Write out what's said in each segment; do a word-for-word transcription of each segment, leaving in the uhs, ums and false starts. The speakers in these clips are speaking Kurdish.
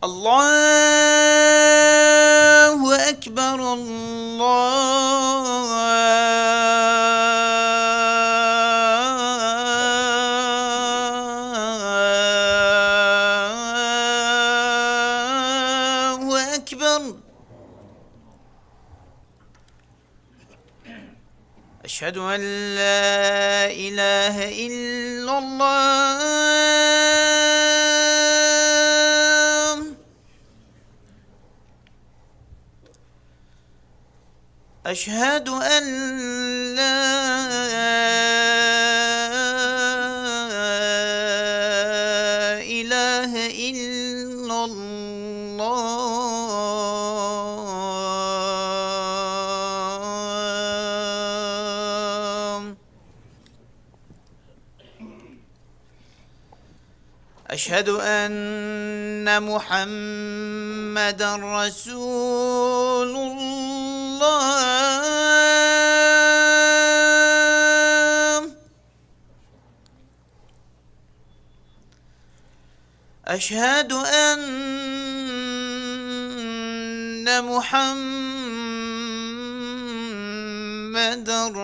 الله أكبر، الله أكبر. أشهد أن لا إله إلا الله. أشهد أن لا إله إلا الله. أشهد أن محمدا رسول الله. أشهد أن محمدا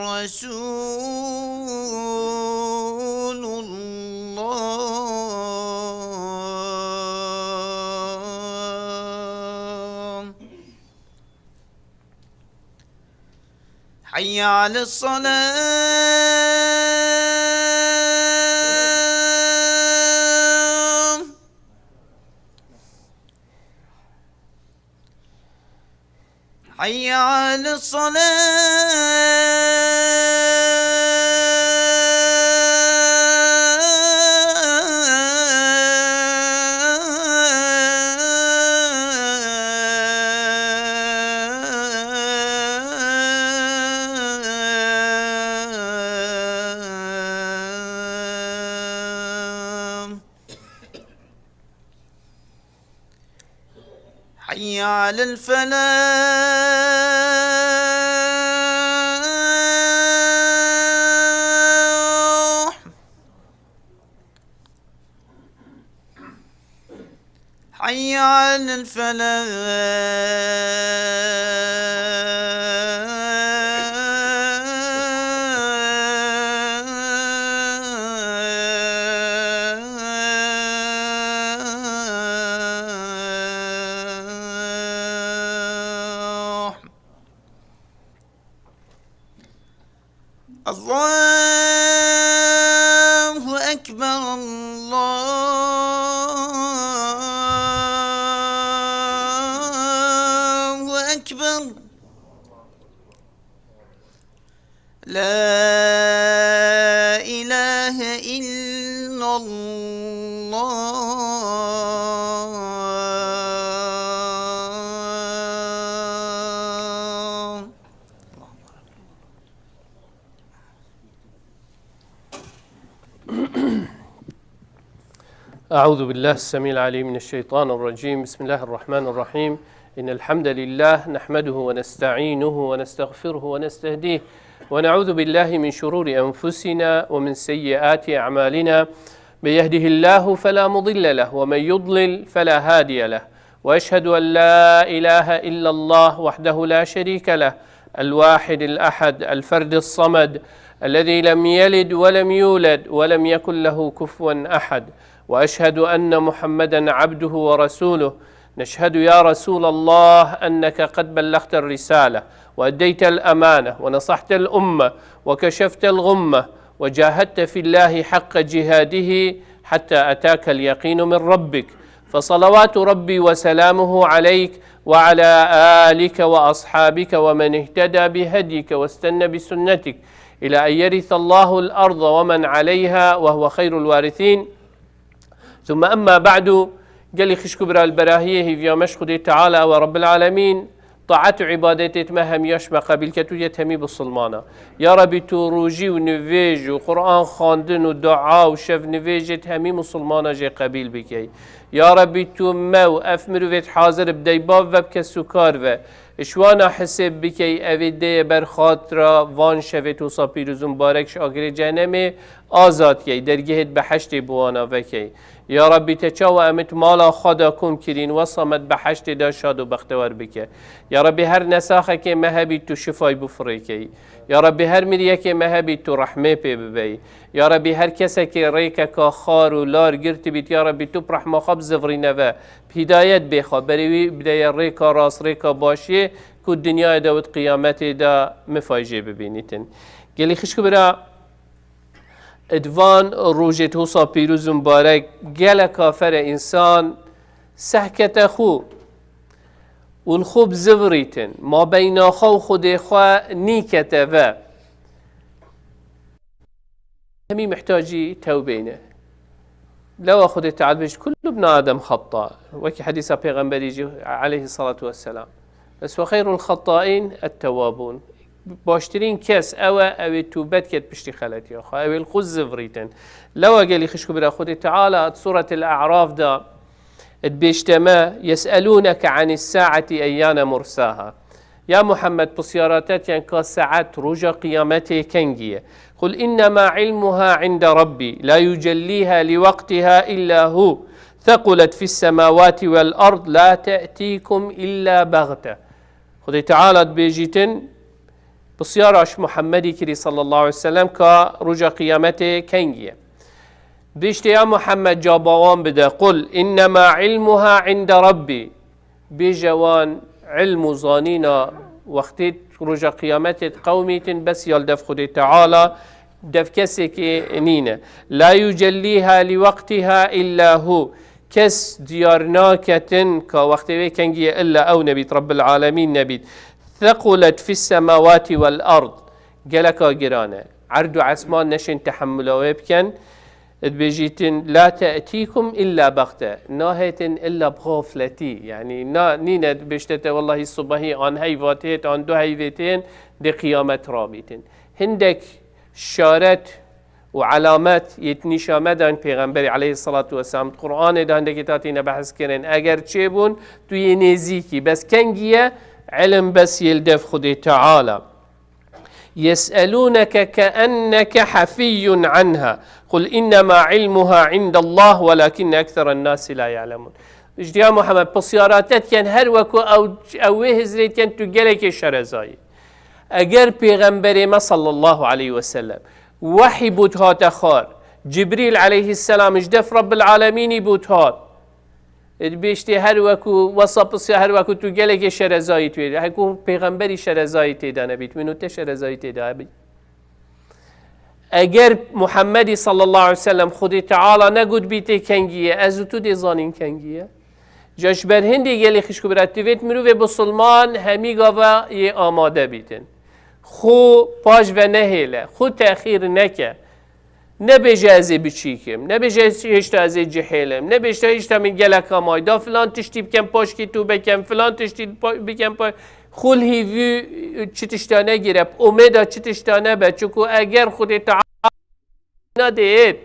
رسول الله. حي على الصلاة. حي على الصلاة. حي على الفلاح. حي على الفلاح. الله أكبر، الله أكبر. لا إله إلا الله. أعوذ بالله السميع العليم من الشيطان الرجيم. بسم الله الرحمن الرحيم. إن الحمد لله نحمده ونستعينه ونستغفره ونستهديه، ونعوذ بالله من شرور أنفسنا ومن سيئات أعمالنا. من يهده الله فلا مضل له، ومن يضلل فلا هادي له. وأشهد أن لا إله إلا الله وحده لا شريك له، الواحد الأحد، الفرد الصمد، الذي لم يلد ولم يولد ولم يكن له كفوا أحد. وأشهد أن محمدا عبده ورسوله. نشهد يا رسول الله أنك قد بلغت الرسالة وأديت الأمانة ونصحت الأمة وكشفت الغمة وجاهدت في الله حق جهاده حتى أتاك اليقين من ربك، فصلوات ربي وسلامه عليك وعلى آلك وأصحابك ومن اهتدى بهديك واستن بسنتك إلى أن يرث الله الأرض ومن عليها وهو خير الوارثين. ثم أما بعد، gelî xişk û bira li berahiyê hêviya me ji Xwedê Teala ew e Rebbil Alemîn, taet û îbadetêt me hemiya ji me qebîl ket û yet hemî bisilmana. Ya Rebî tu rojî û nivêj û Quran xwendin û dua û şev nivêjêt hemî misilmana jê qebîl bikey. Ya Rebî, tu me û ev mirovêt hazir bi deybav ve bi kes û kar ve. Ji wana hisêb bikey, evê deyê ber xatra van şevê wisa pîroz û mubarek ji agirê cehenemê azad key, dergehêt behiştê bi wana vekey. Ya Rebî, te çawa em it mala xwe de kom kirîn, wesa me di behiştê de şad û bextewar bike. Ya Rebî, her nesaxekê me hebî tu şifay bifirêkey. Ya Rebî, her miriyekê me hebî tu rehmê pê bibey. Ya Rebî, her kesekê rêkeka xar û lar girtibît, ya Rebî, tu bi rehma xwe bizivirîne ve, bi hîdayet bê xwe, berê wî bideye rêka rast, rêka başiyê, ku dinyayê de û di qiyametê de mifay jê bibînîtin. Gelî xişk û bira, di van rojêt wisa pîroz û mubarek, gelek kafere însan sehkete xwe û li xwe bizivirîtin, mabeyna xwe û Xwedê xwe nîkete ve. Hemî mihtacî tewbeyê ne. Lewa Xwedê Teala bêjî, "Kullu bni Adem xetta." Wekî hedîsa Pêxemberî jî aleyhî salatu wesselam. Bes "Ve xeyrul xettaîn et-tewwabûn." Baştirîn kes ew e, ew ê tûbe diket piştî xeletiya xwe. Ew ê li xwe zivirîtin. Lewa gelî xişk û bira, Xwedê Teala di Sûretil E'raf de dibêjte me, "Yes'elûneke anis saeti eyyane mursaha." Ya Muhammed, pisyara te tiyên ka saet, roja qiyametê kengî ye? "Qul innema ilmuha inde Rabbi, la yucellîha li waqtiha illa hu, thequlet fis semawati vel ard, la te'tîkum illa bagte." Xwedê Teala dibêjîtin, pisyara ji Muhammedî kirî sallallahu aleyhi ve sellem ka roja qiyametê kengî ye. Bêjte ya Muhammed, cabawan bide, "Qul innema ilmuha inde Rabbi." Bêje wan, ilm û zanîna wextê roja qiyametê diqewimîtin, bes ya li dev Xwedê Teala, dev kesekê nîne. "La yucellîha li waqtiha illa hu." Kes diyar naketin ka wextê wê kengî ye illa ew nebît, Rabbil Alemîn nebît. "Thequlet fis semawati vel ard." Geleka giran e. Erd û esman neşên tehemmula wê bikin. Dibêjîtin, "La te'tîkum illa baxte." Nahêtin illa bi xafletî. Yanî na, nîne dibêjte te, "Wellahî subahî an heyva têt, an du heyvê tên, dê qiyamet rabîtin." Hindek şaret û elamet yê nîşa me dan Pêxemberê aleyhissalatu vesselam. Qur'anê de hindekî tatîne behs kirin. Eger çêbûn, tu yê nêzîkî. Bes kengî ye, ilim bes yê li dev Xwedê Teala. "Yes'elûneke ke'enneke hefiyyun anha. Qul innema ilmuha indallah welakinne ekseren nasi la ya'lemun." Ji ya Muhammed, pisyara te dikin, her weku ew, ew wê hizrê dikin, tu gelekê şerezayî. Eger Pêxemberê me sallallahu aleyhi ve sellem wehî bût hate xar, Cibrîl aleyhisselam ji def Rabbil Alemînî bût hat, Ê dibêjtê her weku wesa pisya, her weku tu gelekê şerezayî tu yê. Heku pêxemberî şerezayî têda nebît, min û te şerezayî têda hebî. Eger Muhammedî sallallahu aleyhi ve sellem Xwedê Teala negot bîtê kengî ye, ez û tu dê zanîn kengî ye. Ca ji ber hindê gelê xişk û bira, tu vêt mirovê bisilman hemî gava yê amade bîtin. Xwe paş ve nehêle, xwe texîr neke. Nebêje ez ê biçîk im, nebêje hêşta ez ê cihêl im, nebêje hêşta min gelek amay da, filan tiştî bikem paşkî tu bikem, filan tiştî pa-, bikem pa-, xul hîvî çi tişta negire, umêda çi tişta nebe, çiku eger Xwedê Teala nadê.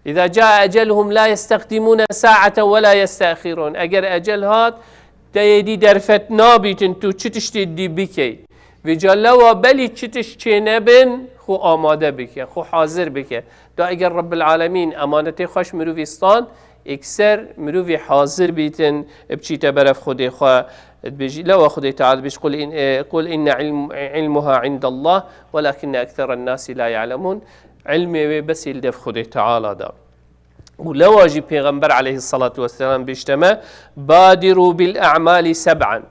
"Îza caa eceluhum la yesteqdimûne saeten we la yesteexîrûn." Eger ecel hat, te yê dî derfet nabîtin tu çi tiştê dî bikey. Vêca lewa belî çi tişt çênebin, xwe amade bike, xwe hazir bike. Da eger Rebbil Alemîn emanetê xwe ji mirovî stan, êkser mirovî hazir bîtin, biçîte beref Xwedê xwe, dibêjî, lewa Xwedê Teala dibêjî, "Qul in-, e, qul inne ilm-, ilmuha indallah, welakinne ekseren nasi la ya'lemûn." Ilmê wê besî li dev Xwedê Teala da. Û lewa jî Pêxember aleyhissalatu vesselam bêjte me, "Badiru bil a'mali seb'an."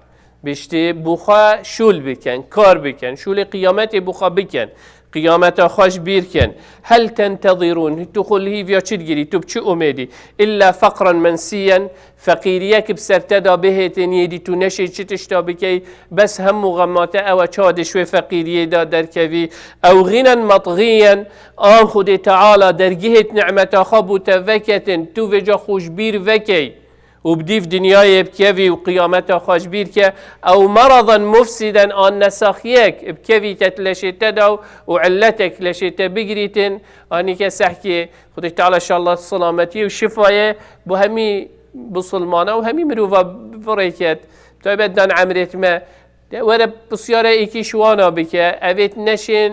Bêjtê, "Bo xwe şûl bikin, kar bikin, şûlê qiyametê bo xwe bikin, qiyameta xwe ji bîr kin. Hel tentezirûn, tu xwe li hîviya çi digirî, tu bi çi umêdî? Illa feqran mensiyen, feqîriyek bi ser te de bihêtin, yê dî tu neşê çi tişta bikey, bes hemû xemate ew e, çawa dê ji wê feqîriyê de derkevî? Ew xinan metxiyen, an Xwedê Teala dergihêt nimeta xwe bo te veketin, tu vêca xwe ji bîr vekey." û bi dîv dinyayê bikevî û qiyameta xwe ji bîr ke, ew meradan mufsiden an nesaxiyek bikevîte di leşê te de û illetek leşê te bigirîtin, anîke sehkê Xwedê Teala şallah selametiyê û şifayê bo hemî bisilmana û hemî mirova virêket, taybet dan emrêt me. De were pisyara êkî ji wana bike, evêt neşên,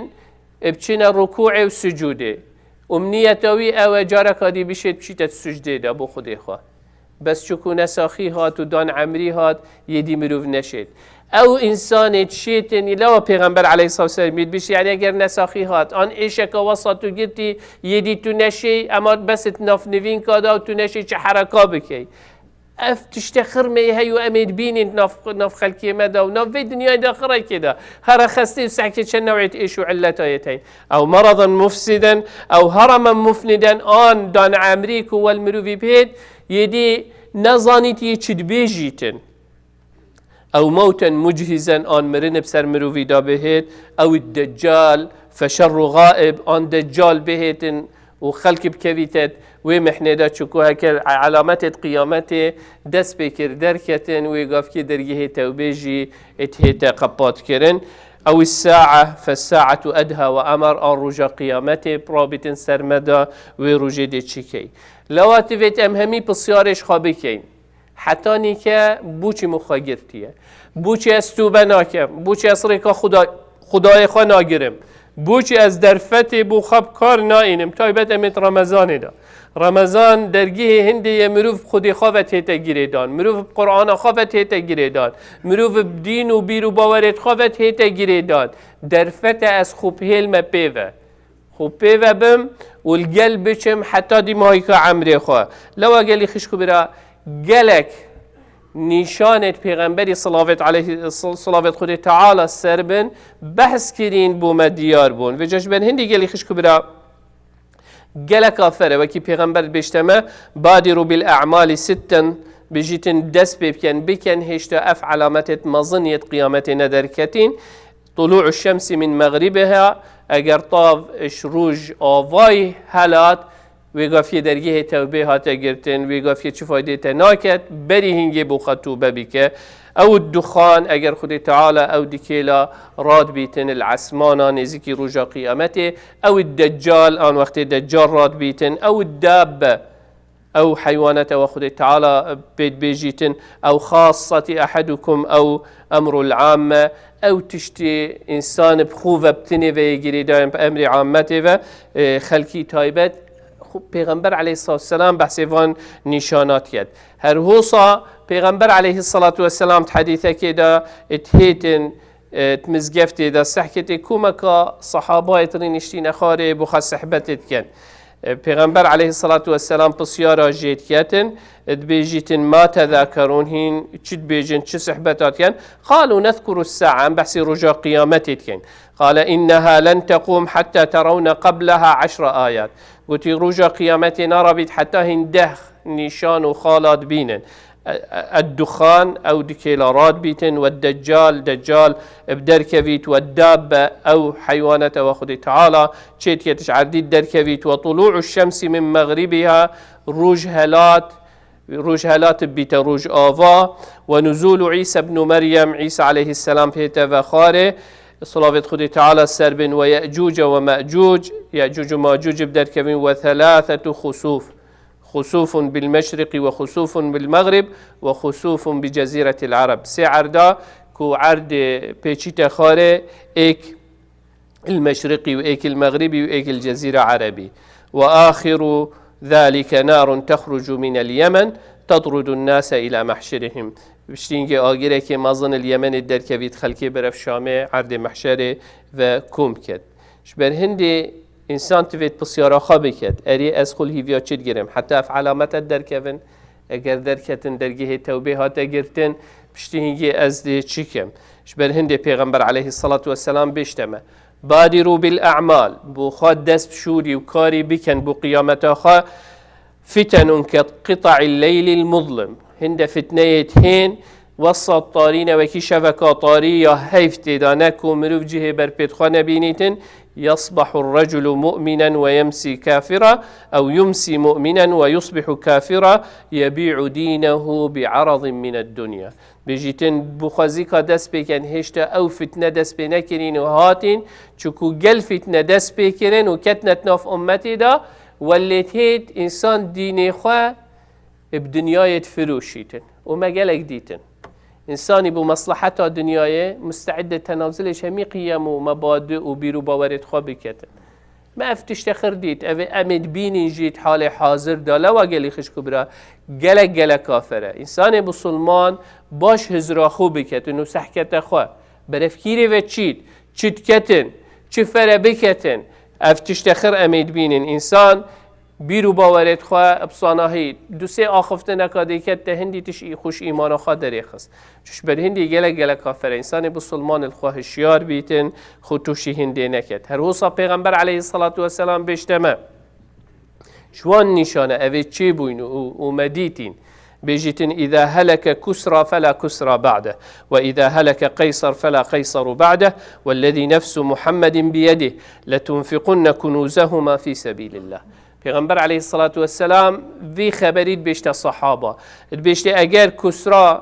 e, biçine rukûê û sucûdê. Û niyeta wî ew e, careka dî bişêt biçîte sucdê de bo Xwedê xwe. Bes çiku nesaxî hat û dan emrî hat, yê dî mirov neşêt. Ew însanê dişêtin, î lewa Pêxember aleyhissalatu vesselam bît bişî, yani eger nesaxî hat, an êşeka wesa tu girtî, yê dî tu neşêy, ema bes it nav nivînka da û tu neşêy çi hereka bikey. Ev tiştê xirmeyê hey û em ê dibînin nav, nav xelkê me de û nav vê dinyayê de xirekê de. Here xestê û sehkê çend newêt êş û illetayê teyn. Ew meradan mufsiden, ew heraman mufniden an dan emrî ku wel mirovî bihêt, yê dî nezanît yê çi dibêjîtin. Ew mewten muchizen an mirin bi ser mirovî de bihêt, ew deccal, feşerru gaib, an deccal bihêtin û xelk bikevîte wê mihnê de, çiku heke alametê qiyametê dest pê kir derketin, wê gavkê dergehê tewbê jî êt hête qepat kirin. Ew sa'a, fesaatu edha ve emer, an roja qiyametê rabîtin ser me de, wê rojê dê çi key. Lewa tivêt em hemî pisyarê ji xwe bikeyn. Hetanî ke boçî min xwe girtiye. Boçî ez tûbe nakem. Boçî ez rêka Xuda, Xudayê xwe nagirim. Boçî ez derfetê bo xwe bi kar naînim. Taybet em ê di Remezanê de. Remezan dergehê hindê ye, mirov bi Xwedê xwe ve tête girêdan. Mirov bi Qur'ana xwe ve tête girêdan. Mirov bi dîn û bîr û bawerêt xwe ve tête girêdan. Derfete ez xwe bihêlme pê ve. Xwe pê ve bim û li gel biçim heta dîmahîka emrê xwe. Lewa gelî xişk û bira, gelek nîşanêt Pêxemberî, silavêt aleyhî, sil-, silavêt Xwedê Teala ser bin, behs kirîn, bo me diyar bûn. Vêca ji ber hindî gelî xişk û bira, gelek afere, wekî Pêxember dibêjte me, "Badiru bil a'mali sitten", bijîtin dest pê bikin, bikin, hêşta ev alametêt mezin yêt qiyametê nederketîn. Tulu'u şemsi min mexribiha, eger tav ji roj avayî helat, wê gafiyê dergehê tewbê hate girtin, wê gafiyê çi faydê te naket, berî hingê bo xwe tûbe bike. Ew duxan, eger Xwedê Teala ew dikêla radbîtin li esmana nêzîkî roja qiyametê, ew deccal, an wextê deccal radbîtin, ew dabbe, ew heywanete we Xwedê Teala pê dibêjîtin, ew xassati ehedukum, ew emrul amme, ew tiştî însan bi xwe ve bi tinê ve yê girêdayên bi emrê ammetê ve, e, xelkî taybet, xwe Pêxember aleyhissalatu vesselam behsê van nîşanat ket. Her hosa Pêxember aleyhissalatu vesselam di hedîsekê de, e, dihêtin, e, di mizgeftê de sehketê komeka sehabayê tirî niştîne xwarê bo xwe sehbetê dikin. E, Pêxember aleyhissalatu vesselam pisyara jê diketin, e, dibêjîtin, "Ma tezakerûn, hîn çi dibêjin, çi sehbeta dikin?" Qalu nezkuru sa'a, em behsê roja qiyametê dikin. Qale, "Inneha len teqûm hatta terawne qableha eşra ayat." Gotî, roja qiyametê narabît heta hîn deh nîşan û xala dibînin. Ed-duxan, ew dikêla radbîtin, we deccal, deccal bi derkevît, we dabbe, ew heywanete we Xwedê Teala çêdiketiş erdî derkevît, we tulu'u şemsi min mexribiha, roj helat, roj helat bîte roj ava, we nuzulu Îsa ibn Meryem, Îsa aleyhisselam pête ve xwarê, silavêt Xwedê Teala ser bin, we Ye'cuce we Me'cuc, Ye'cuc û Macuc bi derkevin, we thelâthetu xusûf. Xusûfun bil meşriqî we xusûfun bil mexrib we xusûfun bi cezîretil ereb. Sê erda ku erdê pêçîte xwarê, êk il meşriqî û êk il mexribî û êk il cezîra erebî. Ve axiru zalike narun texrucu minel Yemen tetrudun nase ila mehşirihim. Piştî hingê agirekê mezin li Yemenê derkevît, xelkê beref Şamê, erdê mehşerê ve kom ket. Ji ber hindê însan divêt pisyara xwe biket, "Erê, ez xwe li hîviya çi digirim? Heta ev elamete derkevin, eger derketin dergehê tewbê hate girtin, piştî hingê ez dê çi kim?" Ji ber hindê Pêxember aleyhissalatu vesselam bêjte me, "Badiru bil a'mal", bo xwe dest bi şûrî û karî bikin bo qiyameta xwe, "Fitenun ke qita'il leylil muzlim." Hinde fitneyê hên, wesa tarî ne, wekî şeveka tarî ya heyf tê de ne ku mirov cihê ber pêt xwe nebînîtin, يصبح الرجل مؤمنا ويمسي كافرا، أو يمسي مؤمنا ويصبح كافرا، يبيع دينه بعرض من الدنيا. Bêjîtin, bûxwazîka dest pê ken, hêşta ew fitne dest pê nekirîn û hatin, çuku gel fitne dest pê kirin û ketnet nav ummetê de, welêt hêt însan dînê xwe bi dinyayê difiroşîtin. Û me gelek dîtin. Însanî bo mesleheta dinyayê musteid e tenazulê hemî qiyem û mebadi û bîr û bawerêt xwe biketin. Me ev tiştê xir dît, ev ê em ê dibînin jî di halê hazir de. Lewa gelî xişk û bira, gelek gelek kafir e. Însanê musulman baş hizra xwe biketin û sehkete xwe. Berevkîrê ve çît, çi diketin, çi fere biketin. Ev tiştê xir em ê dibînin. Însan bîr û bawerêt xwe bi sanahî, du sê axiftineka dêket te hindî tiş î-, xwe ji îmana xwe derêxist. Çiş ber hindî gelek gelek kafir e. Însanê bisilman li xwe hişyar bîtin, xwe tûşî hindê neket. Her wisa Pêxember aleyhissalatu vesselam bêjte me, ji wan nîşane ev ê çêbûyn û, û me dîtîn. Bêjîtin, إذا هلك كسرى فلا كسرى بعده، وإذا هلك قيصر فلا قيصر بعده، والذي نفس محمد بيده، لتنفقن كنوزهما في سبيل الله. Pêxember aleyhissalatu vesselam vî xeberî dibêjte sahaba. Dibêjte, eger Kusra,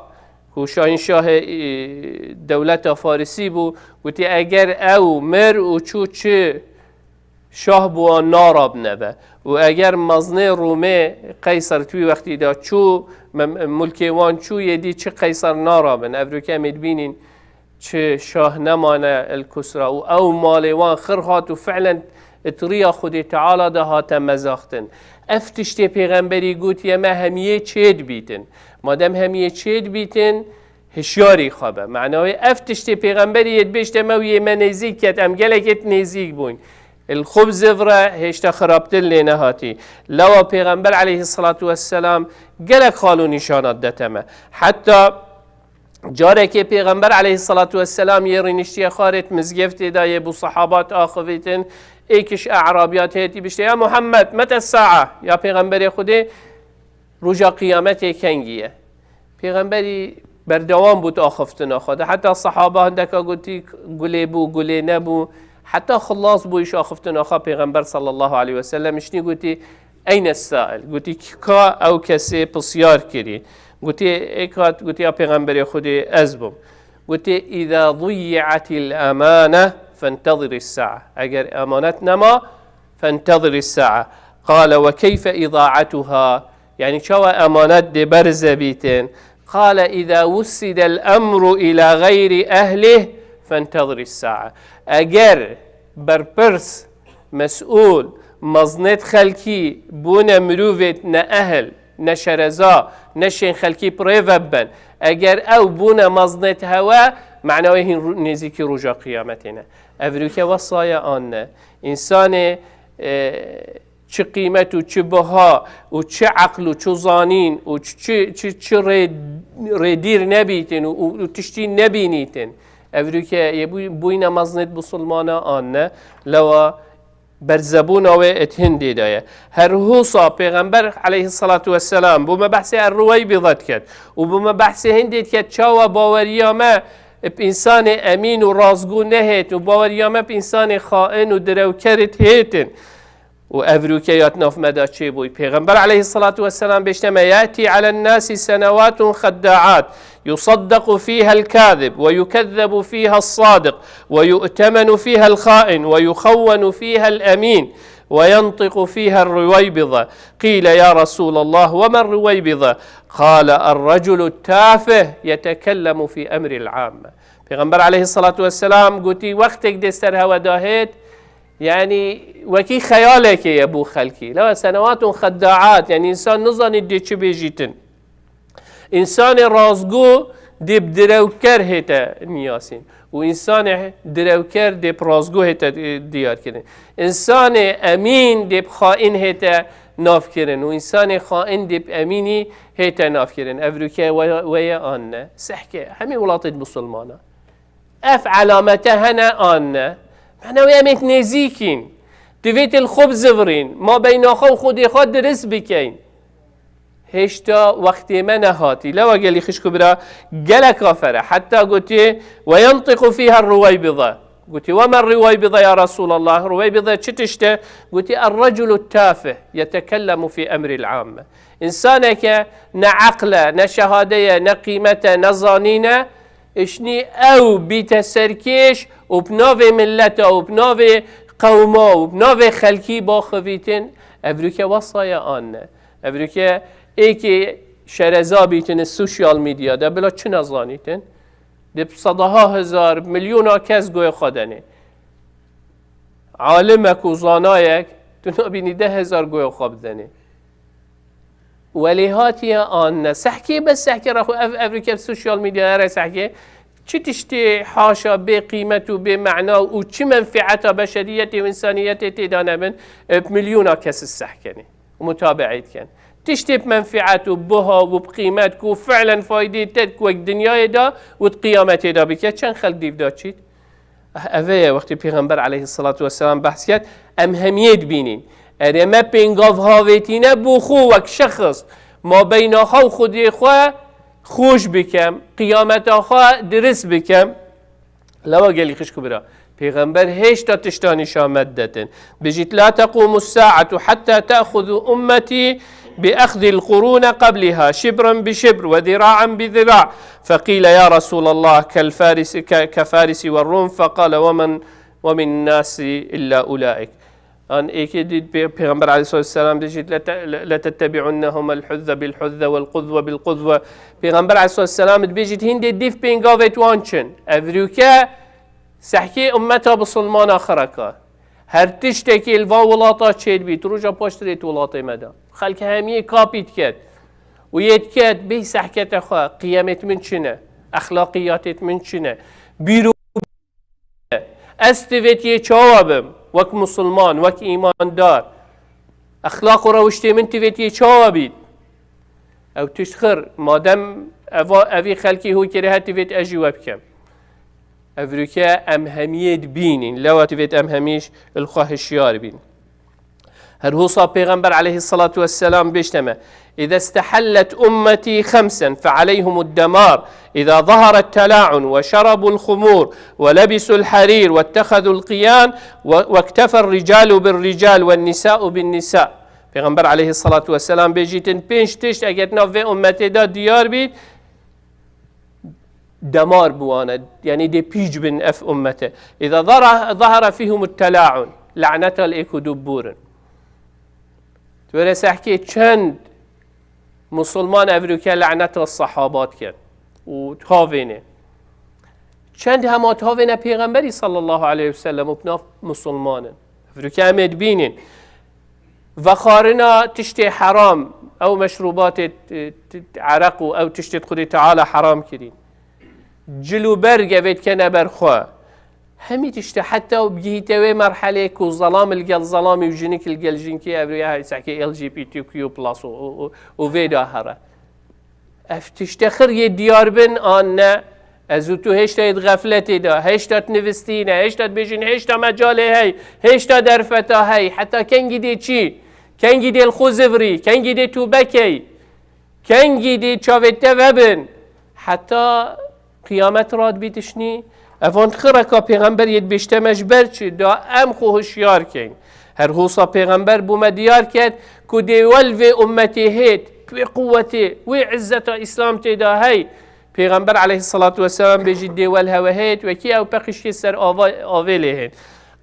ku şahînşahê, e, dewleta Farisî bû, gotî, eger ew mir û çû çi şah bi wan narabine be. Û eger mezinê Rûmê Qeyser di wî wextî de çû, mem-, mulkê wan çû, yê dî çi Qeyser narabin. Evroke em ê dibînin, çi şah nemane el Kusra û ew malê wan xir hat û fi'len di riya Xwedê Teala de hate mezaxtin. Ev tiştê pêxemberî gotiye me hemiyê çê dibîtin. Madem hemiyê çê dibîtin, hişyarî xwe be. Mena wê ev tiştê pêxemberî yê dibêjte me û yê me nêzîk ket, em gelekê nêzîk bûn. Li xwe bi zivre hêşta xirabtir lê nehatî. Lewa pêxember aleyhissalatu vesselam gelek xal û nîşanat dete me. Heta carekê Pêxember aleyhissalatu vesselam yê rîniştiye xwarê di mizgeftê de yê bo sahabat axivîtin, êkiş e'rabiyat hêtî bişte, ya Muhammed, mete sa'a? Ya Pêxemberê Xwedê, roja qiyametê kengî ye? Pêxemberî berdewam bû di axiftina xwe de. Heta sahaba hindeka gotî, gulê bû, gulê nebû. Heta xilas bû îş axiftina xwe Pêxember sallallahu aleyhi ve sellem. Îştî gotî, Eyne sail? Gotî, ka ew kesê pisyar kirî? Gotî, êk hat, gotî, ya Pêxemberê Xwedê, ez bûm. Gotî, إذا ضيعت الأمانة فانتظر الساعة. Eger emanet nema, فانتظر الساعة. قال وكيف إضاعتها؟ Yani çawa emanet dê berze bîtin? قال إذا وسد الأمر إلى غير أهله فانتظر الساعة. Eger berpirs, mesûl, mezinêt xelkî bûne mirovêt neehil, neşereza, neşên xelkî bi rê ve biben. Eger ew bûne mezinêt hewe, mena wê hîn ru-, nêzîkî roja qiyametê ne. Evroke wesa ye an ne? Însanê, e, çi qîmet û çi biha û çi eql û çi zanîn û çi, çi, çi, çi rê, rêdîr nebîtin û, û, û tiştî nebînîtin. Evroke yê bû-, bûyne mezinêt bisilmana an ne? Lewa berzebûna wê êt hindê de ye. Her husa Pêxember aleyhissalatu vesselam bo me behsê Er-Ruweybiza diket û bo me behsê hindê diket çawa baweriya me bi însanê emîn û rastgû nehêt û baweriya me bi însanê xain û direwker êt hêtin. û evroke ya di nav me de çêbûy. Pêxember aleyhissalatu vesselam bêjte me, يأتي على الناس سنوات خداعات يصدق فيها الكاذب ويكذب فيها الصادق ويؤتمن فيها الخائن ويخون فيها الأمين وينطق فيها الرويبضة. قيل يا رسول الله وما الرويبضة؟ قال الرجل التافه يتكلم في أمر العامة. Pêxember aleyhissalatu vesselam gotî, wextek dê ser hewe dahêt, yani wekî xeyalekê ye bo xelkî. Lewa senewatun xeddaat, yani însan nizanî dê çi bêjîtin. Însanê rastgo dê bi direwker hête niyasîn û însanê direwker dê bi rastgo hête, e, diyar kirin. Însanê emîn dê bi xain hête nav kirin û însanê xain dê bi emînî hête nav kirin. Evroke we, we ye an ne? Sehke, hemî welatêt musulmana. Ev elamete hene an ne? Mena wê em êt nêzîkîn. Divêt li xwe bizivirîn. Ma beyna xwe û Xwedê xwe dirist bikeyn. Hêşta wextê me nehatî. Lewa gelî xişk û bira gelek afere. Heta gotiye, "Ve yentiqu fîha ruweybiza." Gotî, "Wema Ruweybiḍe ya Resûlallah? Ruweybiḍe çi tişt e?" Gotî, "Er-reculu tafih yetekellemu fî emril amme." Însaneke ne eql e, ne şehade ye, ne qîmet e, ne zanîn e, îşnî ew bîte serkêş û bi navê milleta û bi navê qewma û bi navê xelkî baxivîtin. Evroke wesa ye an ne? Evroke êkê şereza bîtine sosyal medyada, bila çi nezanîtin? Di sedaha hezar, milyona kes goyê xwe denê. Alimek û zanayek, tu nabînî deh hezar goyê xwe bidenê. Welê hatiye an ne? Sehkê, bes sehkê re xwe ev, ev rike sosyal medya here sehkê. Çi tiştê haşa bê qîmet û bê mena û çi menfieta beşeriyetê û insaniyetê tê de nebin, e, milyona kes sehkenê û mutabeî dikin. Tiştê bi menfiet û buha û bi qîmet ku fi'len faydê te wek dinyayê de û di qiyametê de bike, çend xelk dîv de çît? Eh, ev e wextê Pêxember aleyhissalatu vesselam behs ket, em hemiyê dibînîn. Erê me pêngav havêtîne bo xwe wek şexs, mabeyna xwe û Xwedê xwe xweş bikem, qiyameta xwe dirist bikem. Lewa gelî xişk û bira, Pêxember hêşta tişta nîşan me didetin. Bijît, "La tequmu saatu hatta te'xuzu ummeti bi axzil qurune qabliha, şibran bi şibr ve zira'an bi zira." Feqîle, "Ya Resûlallah, kel farisi, ke, ke farisi ve rum." Feqale, "Ve men, ve min nasi illa ulaik." An êkê dît Pê-, Pêxember aleyhissalatu vesselam dibêjît, "Lete-, le-, letettebi'unnehum el-huzze bil-huzze vel-quzve bil-quzve." Pêxember aleyhissalatu vesselam dibêjît, "Hîn dê dîv pêngavêt wan çin." Evroke sehkê ummeta bisilmana xireka. Her tiştekî li van wilata çêdibît, roja paştirê di welatê me de. Xelk hemiyê kapî diket û yê diket, bêhî sehkete xwe, qiyemêt min çi ne? Exlaqiyatêt min çi ne? Bîr û Ez tivêt yê çawa bim? Wek musulman, wek îmandar. Exlaq û rewiştê min tivêt yê çawa bît? Ew tişt xir, madem eva, evî xelkî hû kirihe, tivêt ez jî we bikim. Evroke em hemiyê dibînîn. Lewa tivêt em hemîş li xwe hişyar bîn. Her husa Pêxember aleyhissalatu vesselam bêjte me, "Îza istehellet ummetî xemsen fealeyhumud demar, îza zaharet tela'un ve şerabul xumur ve lebisul harir ve ittehazul qiyan ve, ve iktefer ricalu bir rical ve nisa'u bin nisa." Pêxember aleyhissalatu vesselam bêjîtin, pênc tişt eger nav vê ummetê de diyar bît, demar bi wan e, yanî dê pîç bin ev ummete. Îza zara-, zahara fîhum tela'un, laneta li êk û du bûrin. Tu were sehkê çend musulman evroke laneta sehaba dikin û tavêne. Çend hema tavêne Pêxemberî sallallahu aleyhi ve sellem û bi nav musulman in. Evroke em ê dibînin. Vexwarina tiştê heram, ew meşrûbatê, t-, t-, ereq û ew tiştê Xwedê Teala heram kirîn. Cil û berg evê dikene ber xwe. Hemî tiştê heta û bigihîte wê merhelê ku zelam li gel zelamî û jinik li gel jinkî evroya hesakê L G B T Q plus û, û, û, û vê de here. Ev tişte xir yê diyar bin an ne? Ez û tu hêşta yê di xefletê de, hêşta di nivistî ne, hêşta dibêjin, hêşta mecalê hey, hêşta derfeta hey, heta kengî dê çî? Kengî dê li xwe zivirî, kengî dê tûbe key, kengî dê çavê te vebin? Heta qiyamet radibî tişnî? Evan xireka Pêxember yê dibêjte me ji ber çi? Da em xwe hişyar keyn. Her hosa Pêxember bo me diyar ket ku dê wel vê ummetê hêt, wê quwetê, wê izzeta Îslam tê de hey. Pêxember aleyhissalatu vesselam bêjî dê wel hewe hêt, wekî ew peqîşkê ser ava-, avê lê hêt.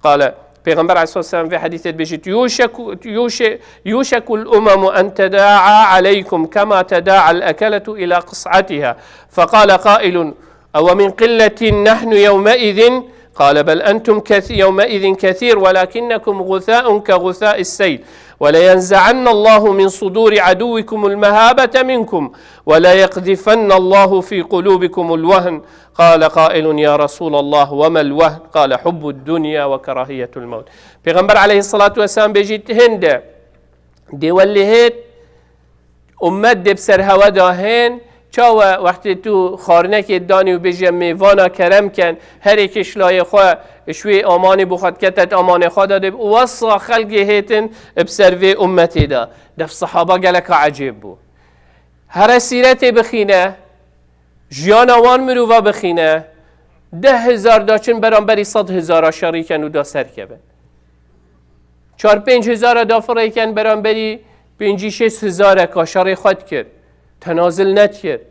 Qale, Pêxember aleyhissalatu vesselam vê hedîsê dibêjît, "Yûşeku, yûşe-, yûşekul umemu en tedaa aleykum kema tedaa el ekeletu ila qis'atiha." Feqale qailun, "Ewe min qilletin nahnu yewmeizin?" Qale, "Bel entum keth-, yewmeizin kethir, welakinnekum gusa'un ke gusa'is seyl. Ve leyenze'annallahu min suduri aduwikumul mehabete minkum, ve leyekzifennallahu fi qulubikumul vehn." Qale qailun, "Ya Resulallah, ve mel vehn?" Qale, "Hubbud dunya ve kerahiyetul mevt." Pêxember aleyhissalatu vesselam bêjît, hinde dê welê hêt, ummet dê bi ser hewe de hên, çawe wextê tu xwarinekê danî û bêje, "Mêvana kerem ken, her êkê ji layê xwe, ji wê amanê bo xwe dikete di amanê xwe de dê." Û wesa xelkê hêtin bi ser vê ummetê de. Def sehaba geleka ecêb bû. Here sîretê bixîne, jiyana wan mirova bixîne, Deh hezar daçin beramberî sed hezara şerî ken û da serkevin. Çar pênc hezara da firêken beramberî pêncî şêst hezara ka şerê xwe dikir. Tenazil nedikir.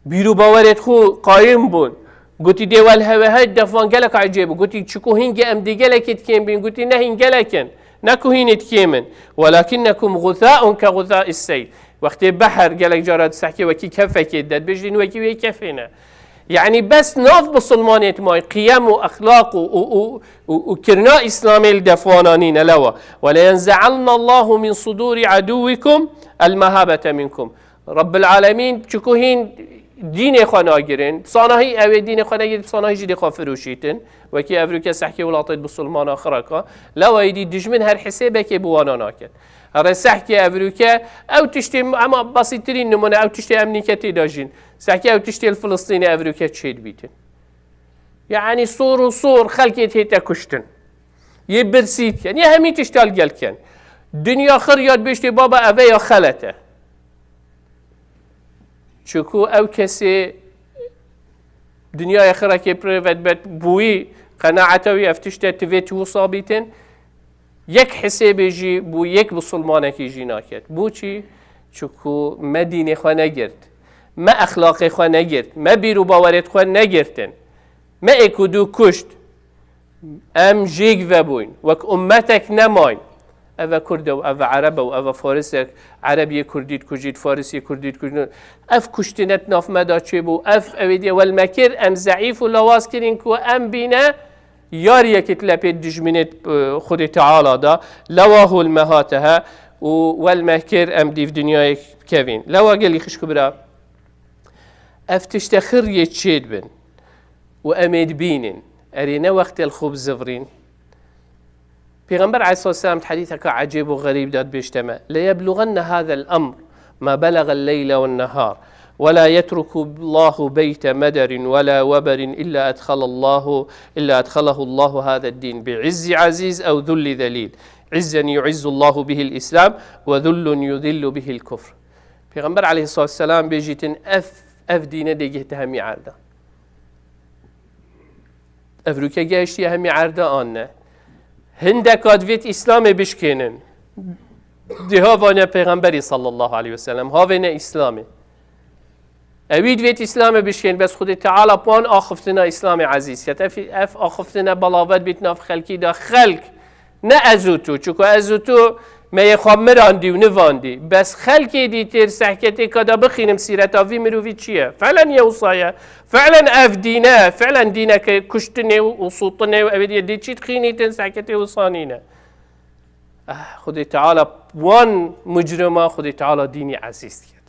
Bîr û bawerêt xwe qayim bûn. Gotî dê wel hewe he defan gelek ecêb bû. Gotî çiku hîn em dê gelekê dikêm bîn. Gotî ne hîn gelek in. Ne ku hînê dikêm in. Welakinnekum guthaun ke gutha'i seyl. Wextê beher gelek cara disehkê wekî kefekê de dibêjin wekî wê kefê ne. Yani bes nav bisilmanê dimayî qiyem û exlaq û, û, û, û, û kirina Îslamê li defana nîne lewa. Ve le yenze'anne Allahu min sudûri adûwikum el mehabete minkum. Rabbil Alemîn çiku hîn dînê xwe nagirin, sanahî ew ê dînê xwe negirin, sanahî jî dê xwe firûşîtin. Wekî evroke sehkê welatê bisilmana xiraka. Lewa êdî dijmin her hisêbekê bi wana naket. Here sehkê evroke ew tiştê, ema basîtirîn nimûne, ew tiştê em nîke tê de jîn. Sehkê ew tiştê li Filistînê evroke çê dibîtin. Yani sor û sor xelkê tête kuştin. Yê birsî dikin. Yê hemî tişta li gel ken. Dinya xir ya dibêjtê baba eve ya xelet e. Çiku ew kesê dinyaya xirekê pir vedbet bûyî, qenaeta wî ev tişte tivê ti wisa bîtin, yek hisêbê jî bû yek bisilmanekî jî naket. Bûçî? Çiku me dînê xwe negirt, me exlaqê xwe negirt, me bîr û bawerêt xwe negirtin. Me êk û du kuşt. Em jêk vebûyn, wek ummetek nemayn. Eve Kurd e û eve Ereb e û eve Farisek, Ereb yê Kurdî dikujît, Faris yê Kurdî dikujît. Ev kuştine di nav me de çêbû, ev ewê diye wel me kir, em zeîf û lawaz kirîn ku em bîne yariyekê di lepê dijminê, e, Xwedê Teala de, lewa hol me hate he û wel me kir em dîv dinyayê bikevîn. Lewa gelî xişk û bira, ev tişte xir yê çê dibin. û em ê dibînin. Erê ne wextê li xwe bizivirîn. Pêxember aleyhissalatu vesselam di hedîseka ecêb û xerîb de dibêjte me, "Leyeblûgenne hâzel emr ma belagel leyle wen nehâr. Ve la yetruku Allahu beyte mederin ve la weberin illa edhalallahu, illa edhalahu Allahu hâzed din bi izzi aziz ev zulli zelîl. İzzen yuizzu Allahu bihil İslam ve zullun yuzillu bihil kufr." Pêxember aleyhissalatu vesselam bêjîtin ev, ev dîne dê gihte hemî erda. Evroke gehiştiye hemî erde an ne? Hindeka divêt Îslamê bişkênin. Diha vane Pêxemberî sallallahu aleyhi ve sellem, havêne Îslamê. Ewî divêt Îslamê bişkên, bes Xwedê Teala puan axiftina Îslamê ezîz ket. Ev, ev axiftina belavet bît nav xelkî de. Xelk Ne ez û tu, çuko ez û tu me yê xwe mirandî û nivandî. Bes xelkê dîtir sehketê ka da bixînim sîreta vî mirovî çi ye? Fi'len yewsa ye. Fi'len ev dîn e. Fi'len dîneke kuştinê û, û sûtinê û ewê diye dê çî dixînîtin sehketê wisa nîne. Eh, Xwedê Teala wan mucrima, Xwedê Teala dînî ezîz diket.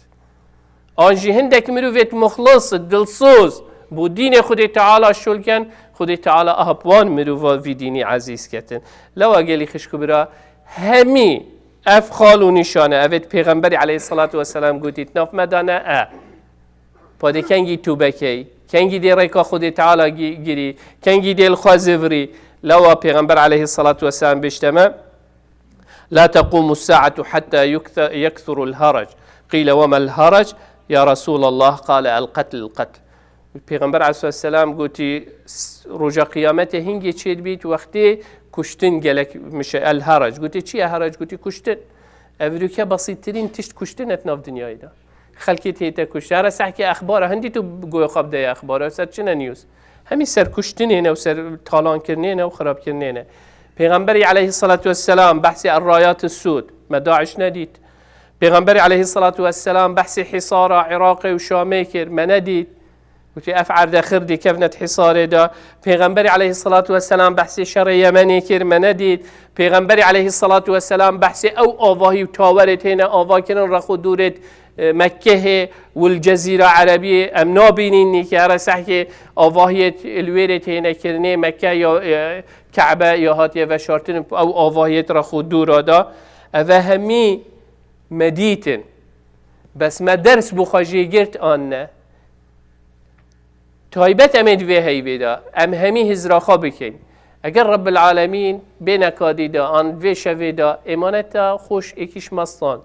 An jî hindek mirovêt muxlis, dilsoz, bo dînê Xwedê Teala şol ken, Xwedê Teala aha bi wan mirova vî dînî ezîz ketin. Lewa gelî xişk û bira, hemî ev xal û nîşan e, evêt Pêxemberî aleyhissalatu vesselam gotî, di nav me de ne e. Padê kengî tûbe key, kengî dê rêka Xwedê Teala gi-, girî, kengî dê li xwe zivirî. Lewa Pêxember aleyhissalatu vesselam bêjte me, "La tequmu saatu hatta yukth-, yekthuru l-harac." Qîle, "Ve mel harac, ya Resûlallah?" Qale, "El qetl, el qetl." Pêxember aleyhisselam gotî, "S-, roja qiyametê hingê çêdibît, wextê kuştin gelek mişe." El harac. Gotî, "Çi ye harac?" Gotî, "Kuştin." Evroke basîttirîn tişt kuştin e di nav dinyayê de. Xelkê tête kuşt. Here sehkê exbara, hindî tu goya xwe bideye exbara, ser çi ne news? Hemî ser kuştinê ne û ser talankirinê ne û xirabkirinê ne. Pêxemberî aleyhissalatu vesselam behsê errayat sud, me Daiş nedît. Pêxemberî aleyhissalatu vesselam behsê hisara Iraqê û Şamê kir, me nedît. Gotî, "Ev erde xir dê kevne di hisarê de." Pêxemberî aleyhissalatu vesselam behsê şerê Yemenê kir, me nedît. Pêxemberî aleyhissalatu vesselam behsê ew avahî û tawerê têne ava kirin, rex û dûrê, e, Mekkehê û li Cezîra Erebiyê em nabînîn nîke, here sehkê avahiyê li wêrê têne kirinê, Mekke ya, e, Ke'be ya hatiye veşartin, ew avahiyê rex û dûra da. Eve hemî me dîtin. Bes me ders bo xwe jê girt an ne? Taybet em ê di vê heyvê de, em hemî hizra xwe bikeyn. Eger Rebbil Alemîn bê nekadî de an vê şevê de êmaneta xweş êkîş me stand,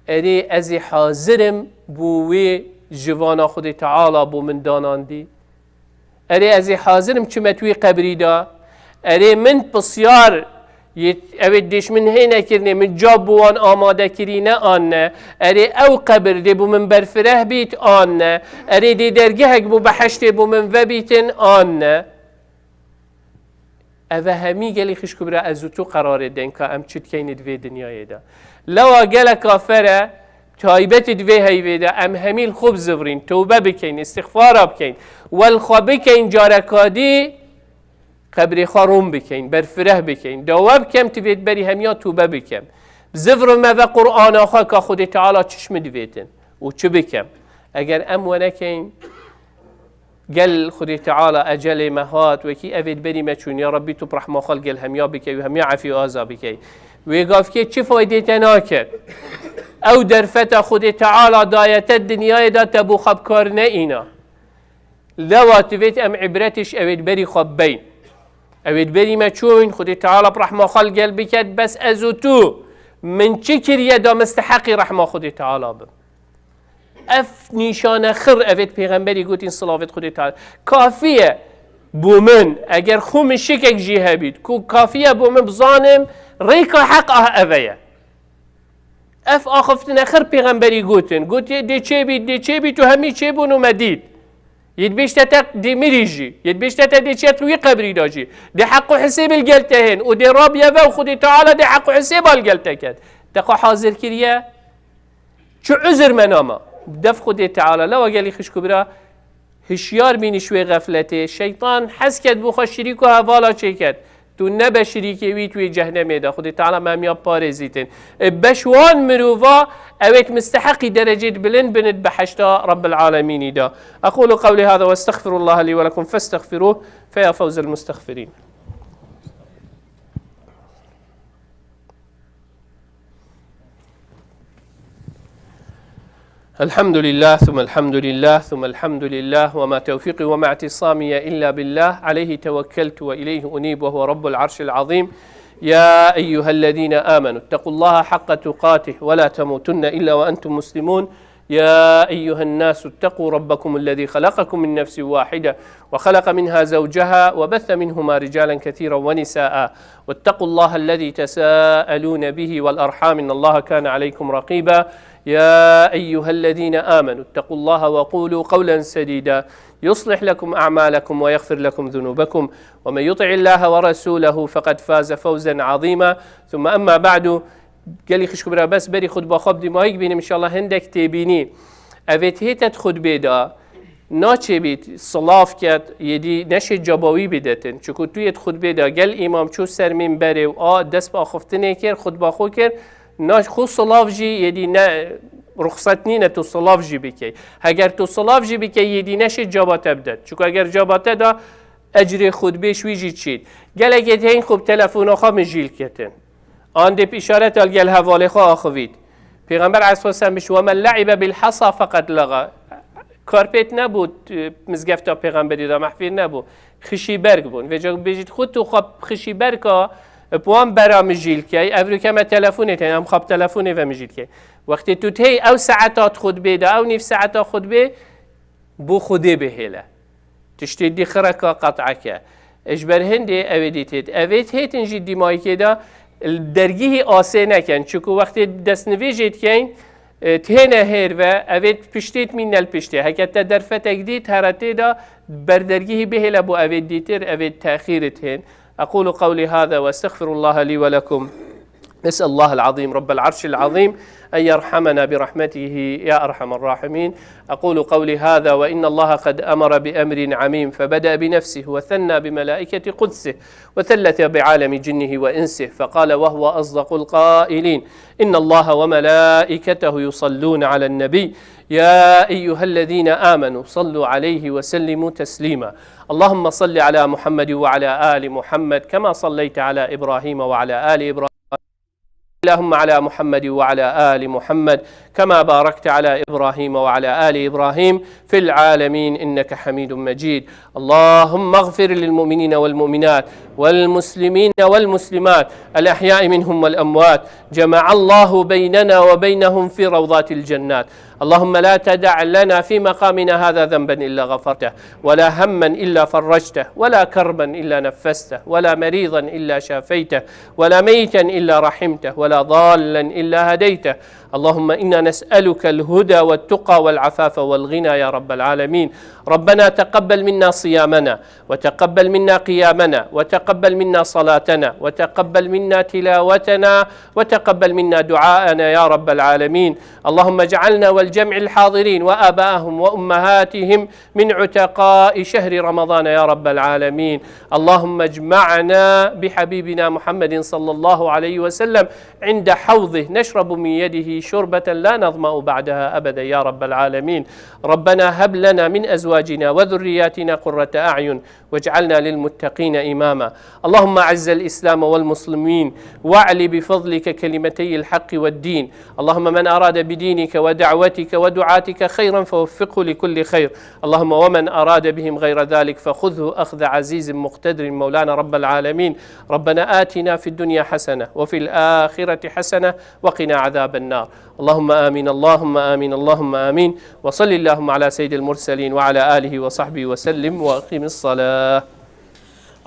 erê ez ê hazir im bo wê jivana Xwedê Teala bo min danandî. Erê, ez ê hazir im çime tu wî qebrî de. Erê, min pisyar yê, ew ê dêş min hê nekirine, min cab bo wan amade kirîne an ne. Erê, ew qebir dê bo min berfireh bît an ne. Erê, dê dergehek bo beheştê bo min vebîtin an ne. Eve hemî gelî xişk û bira ez û tu qerarê deyn ka em çi dikeyn di vê dinyayê de. Lewa geleka fere taybet di vê heyvê de em hemî li xwe bizivirîn, tewbe bikeyn, îstixfara bikeyn, we li xwe bikeyn, careka dî qebrê xwe rûn bikeyn, berfireh bikeyn. Dawa bikem, ti vê berî hemiya tûbe bikem. Bizivrim eve Qur'ana xwe ka Xwedê Teala çi ji min divêtin û çi bikem. Eger em we nekeyn, gel Xwedê Teala ecelê me hat, wekî evê berî me çûn, ya Rabbî tu bi rehma xwe li gel hemiya bike û hemiya efî û aza bike. Wê gavkê çi faydê te naket? Ew derfeta Xwedê Teala daye te dinyayê de te bo xwe bi kar neîna. Lewa divêt em îbretê ji evê berî xwe bibeyn. Evê berî me çûn, Xwedê Teala bi rehma xwe li gel biket, bes ez û tu min çi kiriye da misteheqî rehma Xwedê Teala bim? Ev nîşane xir evêt pêxemberî gotin, silavêt Xwedê Teala. Kafiye bo min, eger xwe min şikek jî hebît, ku kafiye bo min bizanim, rêka heq ah eve ye. Ev axaftine xir pêxemberî gotin. Gotiye, dê çêbît, dê çêbît û hemî çêbûn û me dît. Yê dibêjte te dê mirî jî. Yê dibêjte te dê çet li wî qebrî de jî. Dê heq û hisêb li gel te hên. Û dê rabiye ve û Xwedê Teala dê heq û hisêba li gel te ket. Te xwe hazir kiriye? Çi uzir me nama? Def Xwedê Teala, lewa gelî xişk û bira, hişyar bînî ji wê xefletê. Şeytan hez ket bo xwe şirîk û hevala çêket. Tu nebe şirîkê wî, tu yê cehnemê de. Xwedê Teala me hemiya parêzîtin. E, beş wan mirova, ewêt misteheqî derecêt bilind bin di behişta Rabbil Alemînî de. أقول قولي هذا وأستغفر الله لي ولكم فاستغفروه فيا فوز المستغفرين. الحمد لله ثم الحمد لله ثم الحمد لله وما توفيقي وما اعتصامي إلا بالله عليه توكلت وإليه أنيب وهو رب العرش العظيم. يا أيها الذين آمنوا اتقوا الله حق تقاته ولا تموتن إلا وأنتم مسلمون. يا أيها الناس اتقوا ربكم الذي خلقكم من نفس واحدة وخلق منها زوجها وبث منهما رجالا كثيرا ونساء واتقوا الله الذي تساءلون به والأرحام إن الله كان عليكم رقيبا. يا أيها الذين آمنوا اتقوا الله وقولوا قولا سديدا يصلح لكم أعمالكم ويغفر لكم ذنوبكم ومن يطع الله ورسوله فقد فاز فوزا عظيما. ثم أما بعد، gelî xişk û bira, bes berî xutba xwe bi dîmayî bînim, înşallah hindek têbînî. Evêt hêtet xutbê de naçêbît silav ket, yê dî neşê caba wî bidetin. Çiku tu yê di xutbê de gel îmam çû ser mînberê û a dest bi axiftinê kir, xutba xwe kir, naş xwe silav jî yê dî ne ruxsat nîne tu silav jî bikey. Heger tu silav jî bikey, yê dî neşê caba te bidet. Çiku eger caba te da, ecrê xutbê ji wî jî çît. Gelekê hên xwe bi telefona xwe mijîl ketin. An dê bi îşareta li gel hevalê xwe axivît. Pêxember aleyhisselam biş, "Ve men le'ibe bil hasa feqed laga." Karpêt nebû, e, mizgefta pêxemberî de mehfîl nebû. Xişî berg bûn. Vêca bêjît, xwe tu xwe xişî berka, e, bi wan bera mijîl key. Ev rûke me telefonê tê, em xwe bi telefonê ve mijîl key. Wextê tu tê ew saeta xutbê de, ew nîv saeta xutbê, bo Xwedê bihêle. Tiştê dî xireka qet'eke. Ji ber hindê ew ê dîtêt. Ev ê hêtin jî dîmayikê de dergihî asê nekin. Çiku wextê destnivêjê dikeyn, e, têne hêr ve, ev ê piştê mîne li piştê. Heke te derfetek dît, here tê de ber dergihî bihêle bo ev ê dîtir, ev ê texîr hên. أقول قولي هذا وأستغفر الله لي ولكم. نسأل الله العظيم رب العرش العظيم أن يرحمنا برحمته يا أرحم الراحمين. أقول قولي هذا وإن الله قد أمر بأمر عميم، فبدأ بنفسه وثنى بملائكة قدسه وثلث بعالم جنه وإنسه، فقال وهو أصدق القائلين: إن الله وملائكته يصلون على النبي، يا أيها الذين آمنوا صلوا عليه وسلموا تسليما. اللهم صل على محمد وعلى آل محمد كما صليت على إبراهيم وعلى آل إبراهيم. اللهم على محمد وعلى آل محمد كما باركت على إبراهيم وعلى آل إبراهيم في العالمين إنك حميد مجيد. اللهم اغفر للمؤمنين والمؤمنات والمسلمين والمسلمات الأحياء منهم والأموات. جمع الله بيننا وبينهم في روضات الجنات. اللهم لا تدع لنا في مقامنا هذا ذنبا إلا غفرته، ولا هما إلا فرجته، ولا كربا إلا نفسته، ولا مريضا إلا شافيته، ولا ميتا إلا رحمته، ولا ضالا إلا هديته. اللهم إنا نسألك الهدى والتقى والعفاف والغنى يا رب العالمين. ربنا تقبل منا صيامنا، وتقبل منا قيامنا، وتقبل منا صلاتنا، وتقبل منا تلاوتنا، وتقبل منا دعاءنا يا رب العالمين. اللهم اجعلنا والجمع الحاضرين وآباءهم وأمهاتهم من عتقاء شهر رمضان يا رب العالمين. اللهم اجمعنا بحبيبنا محمد صلى الله عليه وسلم عند حوضه نشرب من يده شربة لا نظمأ بعدها أبدا يا رب العالمين. ربنا هب لنا من أزواجنا وذرياتنا قرة أعين واجعلنا للمتقين إماما. اللهم أعز الإسلام والمسلمين واعل بفضلك كلمتي الحق والدين. اللهم من أراد بدينك ودعوتك ودعاتك خيرا فوفقه لكل خير. اللهم ومن أراد بهم غير ذلك فخذه أخذ عزيز مقتدر مولانا رب العالمين. ربنا آتنا في الدنيا حسنة وفي الآخرة حسنة وقنا عذاب النار. اللهم آمين، اللهم آمين، اللهم آمين. وصل اللهم على سيد المرسلين وعلى آله وصحبه وسلم وأقم الصلاة.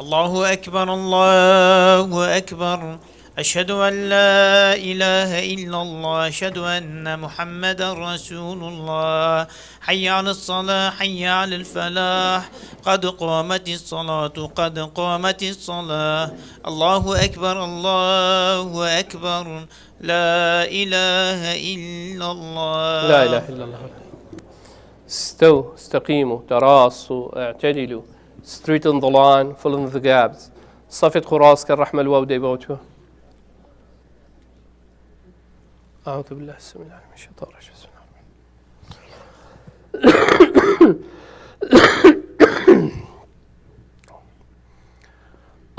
الله أكبر، الله أكبر. أشهد أن لا إله إلا الله، أشهد أن محمدا رسول الله. حي على الصلاة، حي على الفلاح. قد قامت الصلاة، قد قامت الصلاة. الله أكبر، الله أكبر. لا إله إلا الله. لا إله إلا الله. استووا، استقيموا، تراصوا، اعتدلوا. Straighten the line, fill in the gaps. صفت خراس كالرحمة الواو دي بوتو. أعوذ بالله السميع العليم من الشيطان الرجيم. بسم الله الرحمن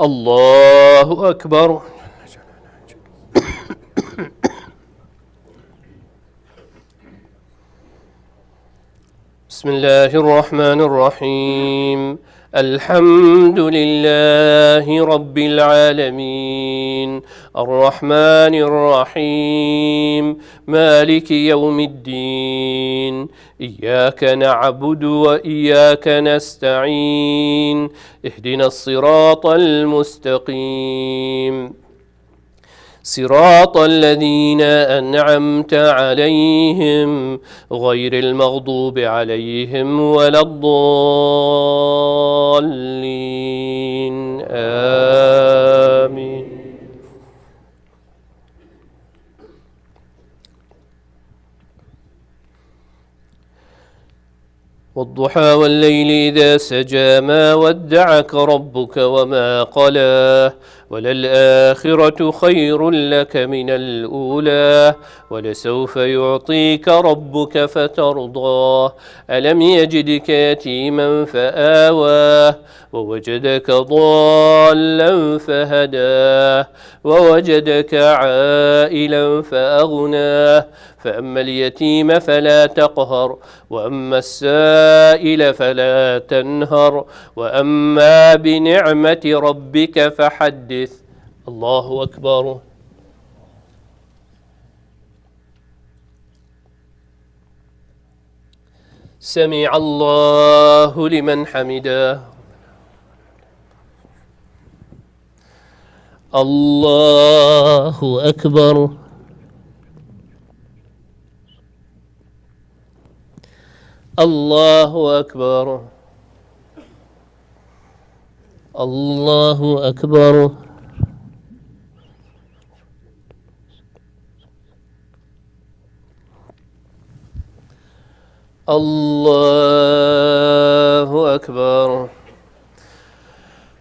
الرحيم. الله أكبر. بسم الله الرحمن الرحيم. الحمد لله رب العالمين. الرحمن الرحيم. مالك يوم الدين. إياك نعبد وإياك نستعين. اهدنا الصراط المستقيم. صراط الذين أنعمت عليهم غير المغضوب عليهم ولا الضالين. آمين. والضحى والليل إذا سجى، ما ودعك ربك وما قلى، وللآخرة خير لك من الأولى، ولسوف يعطيك ربك فترضى، ألم يجدك يتيما فآوى، ووجدك ضالا فهدى، ووجدك عائلا فأغنى، فأما اليتيم فلا تقهر، وأما السائل فلا تنهر، وأما بنعمة ربك فحدث. الله أكبر. سمع الله لمن حمده. الله أكبر. الله أكبر. الله أكبر. الله أكبر.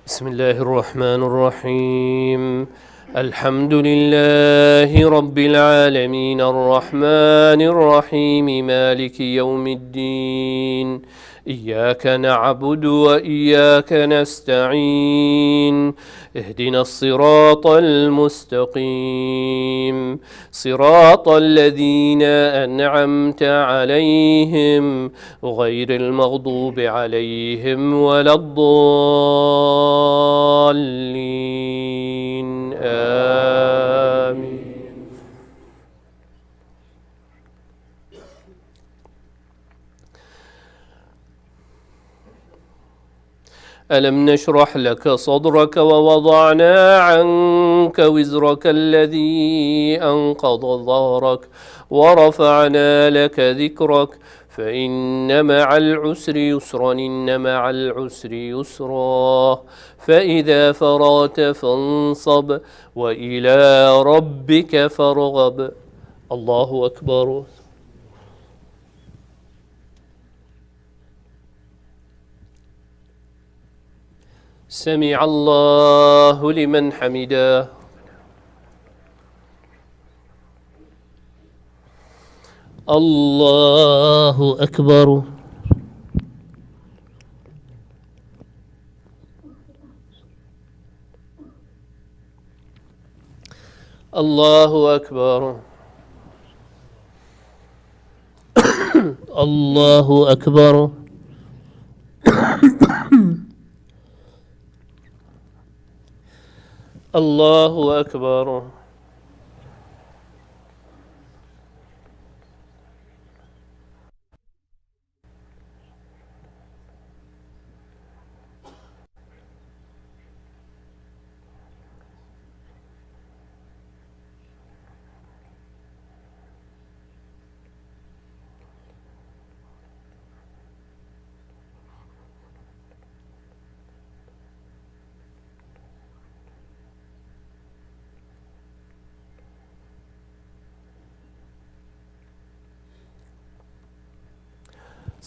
بسم الله الرحمن الرحيم. الحمد لله رب العالمين، الرحمن الرحيم، مالك يوم الدين. إياك نعبد وإياك نستعين. اهدنا الصراط المستقيم. صراط الذين أنعمت عليهم غير المغضوب عليهم ولا الضالين. آمين. ألم نشرح لك صدرك ووضعنا عنك وزرك الذي أنقض ظهرك ورفعنا لك ذكرك فإن مع العسر يسرا إن مع العسر يسرا فإذا فرغت فانصب وإلى ربك فارغب. الله أكبر. سمع الله لمن حمده. الله أكبر. الله أكبر. الله أكبر. الله أكبر.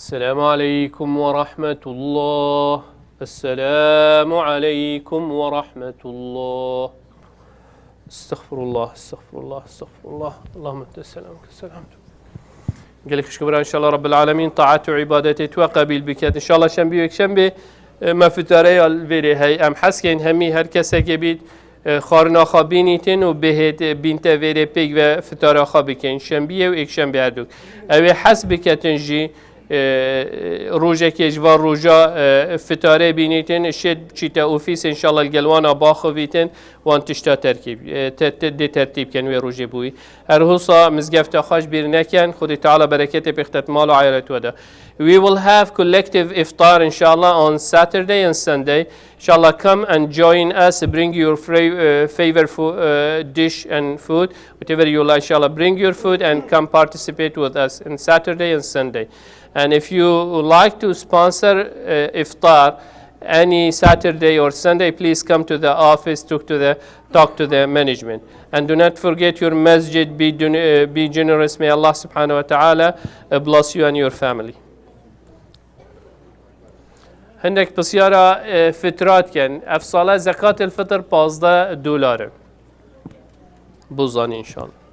السلام عليكم ورحمة الله. السلام عليكم ورحمة الله. استغفر الله، استغفر الله، استغفر الله. اللهم أنت السلام، منك السلام. Gelek xişk bira, inşallah Rabbil Alemin taat û îbadetê tu qebîl biket. Inşallah şembî û yekşembê, e, me fitareya vêrê hey. Em hez keyn hemî her kesekê bît, e, xwarina xwe bînîtin û bihêt, e, bînte vêrê pêk ve fitara xwe bikeyn. Şembiyê û êkşembê herdûk. Ew ê hez biketin jî, e, rojekê ji van roja, e, fitare bînîtin, şêt çîte ofîs, inşallah li gel wana baxivîtin, wan tişta terkîb, e, te-, te-, dê tertîb ken wê rojê bûyî. Her husa mizgefta xwe ji bîr neken, Xwedê Teala bereketê pêxtet mal û aileta we de. We will have collective iftar, inshallah, on Saturday and Sunday. Inshallah, come and join us, bring your fra-, uh, favorite fo-, uh, dish and food, whatever you like, inshallah, bring your food and come participate with us on Saturday and Sunday. And if you would like to sponsor, uh, iftar any Saturday or Sunday, please come to the office, talk to the, talk to the management. And do not forget your masjid, be, don-, uh, be generous. May Allah subhanahu wa ta'ala, uh, bless you and your family. Hindek pisyara, e, fitra dikin. Ev sala zekat el fitr pazdeh dolar e. Bû zanî inşallah.